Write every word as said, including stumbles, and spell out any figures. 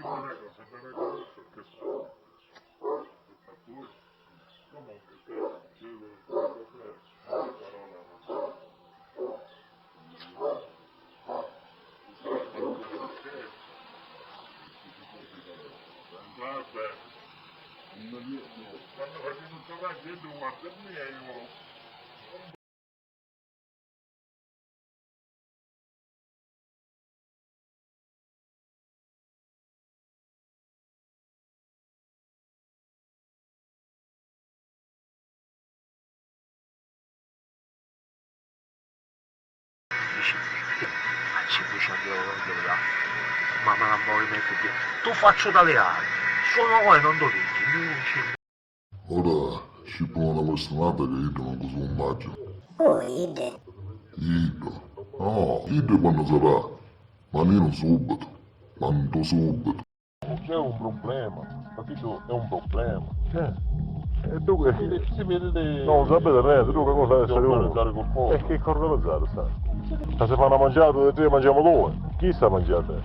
Vabbè, quando facciamo sta gente guarda mia io. Dici, "Facci bruciare la viola, ma me la muovi mentre ti, tu faccio taliare, sono voi non dovete, non ci." Ora ci pone una personata che io non così un bacio. Oh, idde. Idde? No, idde quando sarà? Ma io non subito, quando subito. C'è un problema, capito? È un problema. Eh. E tu che... Si, si vede... No, non sapete niente, tu che cosa stai organizzare col fuoco? E che organizzare stai? Ma se fanno mangiare, tutti e tre mangiamo due. Chi sta mangiando?